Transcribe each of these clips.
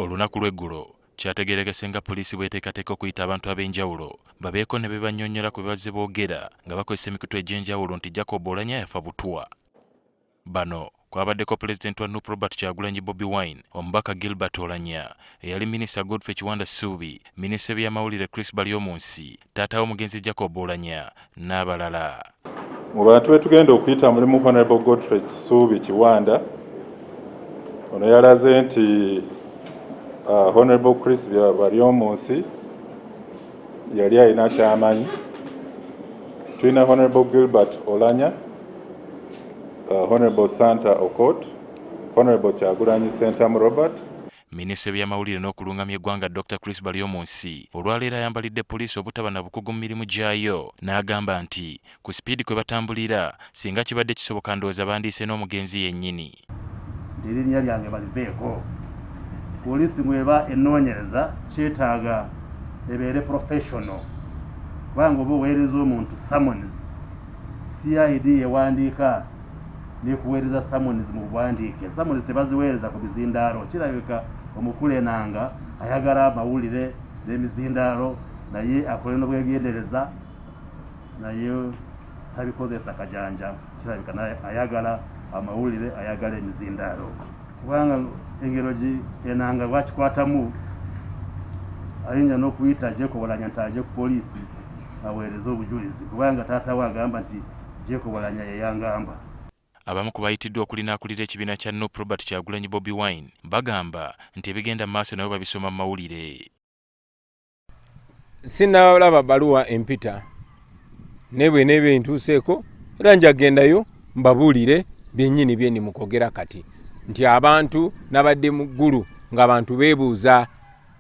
Olunaku lw'eggulo kyategeerekese nga poliisi bw'eteekateeka okuyita abantu ab'enjawulo babeeko ne be bannyonnyola ku bye bazze boogera nga bakozesa emikutu egy'enjawulo nti Jacob Oulanyah yafa butwa. Bano kwabaddeko Pulezidenti wa NUP Robert Kyagulanyi Bobi Wine, omubaka Gilbert Olanya, eyali minisita Godfrey Kiwanda Ssuubi, minisita w'ebyamawulire Chris Baryomunsi, taata w'omugenzi Jacob Oulanyah n'abalala. Mu bantu betugenda okuyita mulimu Honorable Godfrey Ssuubi Kiwanda. Ono yalaze nti Honorable Chris Baryomunsi yali alina kyamanyi. Tulina Honorable Gilbert Olanya, Honorable Santa Okot, Honorable Kyagulanyi Ssentamu Robert. Minisita w'ebyamawulire n'okulungamya eggwanga Dr. Chris Baryomunsi olwaleero ayambalidde poliisi obutaba na bukugu mu mirimu gyayo, n'agamba nti ku sipiidi kwe batambulira singa kibadde kisoboka ndowooza bandiise n'omugenzi yennyini. Erinnya lyange baliveeko. Poliisi bw'eba enoonyereza kyetaaga ebeere professional, kubanga oba oweereza omuntu summons, CID yewandiika nekuweereza summons mu buwandiike. Summons tebaziweereza ku bizindaalo. Kirabika omukulu Enanga ayagala amawulire n'emizindaalo, naye akole n'obwegendereza, naye tabikozesa kajanja. Kirabika naye ayagala amawulire, ayagala emizindaalo, kubanga engero gi Enanga bwakikwatamu ayinza n'okuyita Jacob Oulanyah nti aje ku poliisi aweereze obujulizi, kubanga taata we agamba nti Jacob Oulanyah yeyangamba. Abamu ku bayitiddwa okuli n'akulira ekibiina kya NUP Robert Kyagulanyi Bobi Wine bagamba nti ebigenda mu maaso nabo babisoma mu mawulire. Sinnalaba bbaluwa empita, naye bwe neeba entuuseeko era njagendayo mbabuulire byennyini bye ndi mukwogera kati, nti abantu nabadde mu ggulu ng'abantu beebuuza,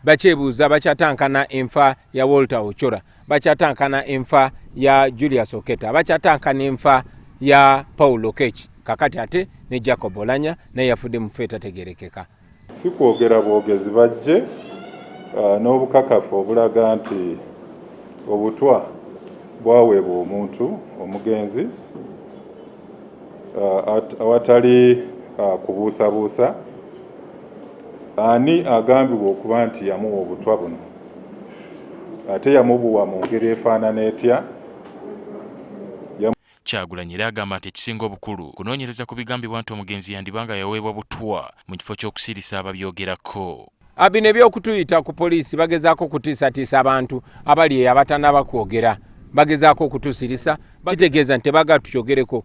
bakyebuuza, bakyatankana enfa ya Walter Ochora, bakyatankana enfa ya Julius Oketa, bakyatankana enfa ya Paul Lokech, kakati ate ne Jacob Olanya naye yafudde mu nfa etategerekeka. Si kwogera bwogezi, bajje n'obukakafu obulaga nti obutwa bwaweebwa omuntu omugenzi awatali kubuusabuusa. Ani agambibwa okuba nti yamuwa obutwa buno, ate yamubuwa mu ngeri efaanana etya? Kyagulanyi era agamba nti ekisinga obukulu kunoonyereza ku bigambibwa nti omugenzi yandibanga yaweebwa butwa mu kifo ky'okusirisa ababyogerako. Bino ebyokutuyita ku poliisi bagezaako okutiisatiisa abantu abali eyo abatannaba kwogera, bagezaako okutusirisa, kitegeeza nti tebagala tukyogereko.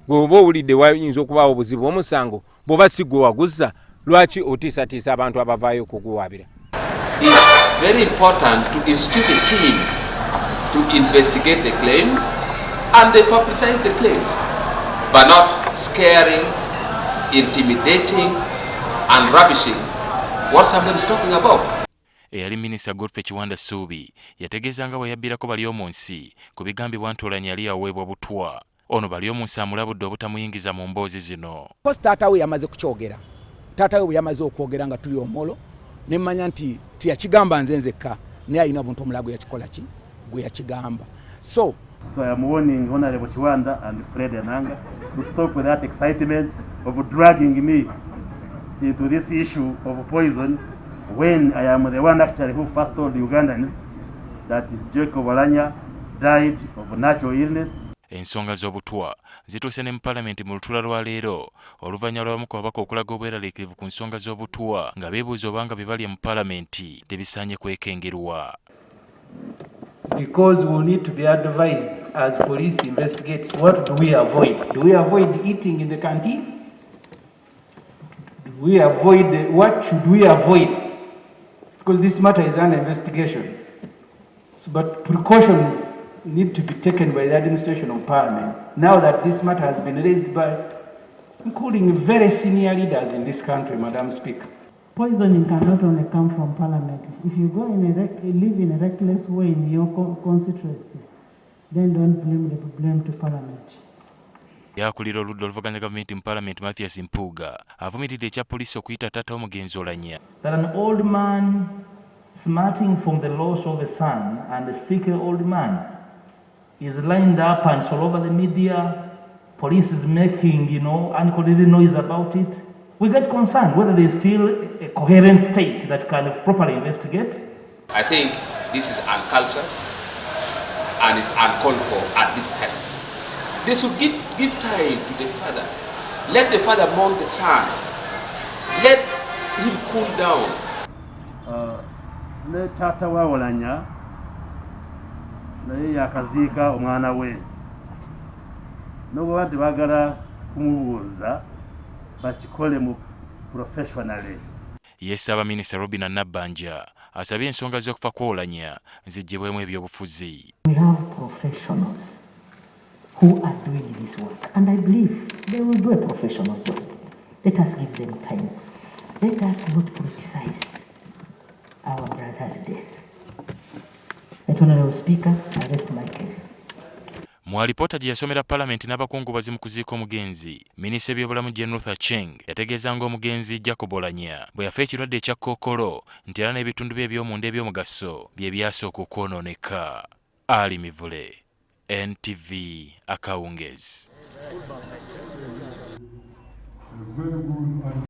Gwe oba owulidde wayinza okubaawo obuzibu omusango bw'oba si gwe waguzza, lwaki otiisatiisa abantu abavaayo okuguwaabira? It's very important to institute a team to investigate the claims and they publicize the claims, but not scaring, intimidating, and rubbishing what somebody is talking about. Eyali minisita Godfrey Kiwanda Ssuubi yategeeza nga bwe yabbirako Baryomunsi ku bigambibwa nti Olanya yali yaweebwa butwa. Ono Baryomunsi amulabudde obutamuyingiza mu mboozi zino. Kosi taata we yamaze kukyogera. Taata we bwe yamaze okwogera nga tuli Omoro, ne mmanya nti tiyakigamba nze nzekka, naye alina obuntu omulala gwe yakikola ki gwe yakigamba. So So I am warning Honorable Kiwanda and Fred Enanga to stop with that excitement of dragging me into this issue of poison when I am the one actually who first told Ugandans that Jacob Olanya died of natural illness. Ensonga z'obutwa zituuse ne mu palamenti mu lutuula lwa leero oluvannyuma lw'abamu ku babaka okulaga obweraliikirivu ku nsonga z'obutwa nga beebuuza obanga bye balya mu palamenti tebisaanye kwekengerwa. Because we need to be advised as police investigates, what do we avoid? Do we avoid eating in the canteen? Do we avoid, what should we avoid? Because this matter is under investigation. So, but precautions need to be taken by the administration of parliament. Now that this matter has been raised by, including very senior leaders in this country, Madam Speaker. Poisoning cannot only come from parliament. If you go in a live in a reckless way in your constituency, then don't blame the blame to parliament. Yakulira oludda oluvuganya gavumenti mu palamenti Mathias Mpuuga avumiridde ekya poliisi okuyita taata w'omugenzi Olanya. That an old man smarting from the loss of a son and a sick old man is lined up and all over the media. Police is making uncoordinated noise about it. We get concerned whether there's still a coherent state that can properly investigate. I think this is uncultured and is uncalled for at this time. They should give time to the father. Let the father mourn the son. Let him cool down. Ne taata wa Oulanyah naye yakaziika omwana we, n'obwaba tebaagala kumubuuza, bakikole mu professionally. Ye Ssaabaminisita Robinah Nabbanja asabye ensonga z'okufa kwa Oulanyah ziggyibwemu ebyobufuzi. We have professionals who are doing this work, and I believe they will do a professional job. Let us give them time. Let us not politicize our brother's death. Right, Honorable Speaker, I rest my case. Mu alipoota gye yasomera Palamenti n'abakungubazi mu kuziika omugenzi, minisita w'ebyobulamu Jane Ruth Aceng yategeeza ng'omugenzi Jacob Oulanyah bwe yafa ekirwadde ekya kookolo, nti era n'ebitundu bye eby'omunda eby'omugaso bye byasooka okwonooneka. Ali Mivule, NTV, akawungeezi. Very good.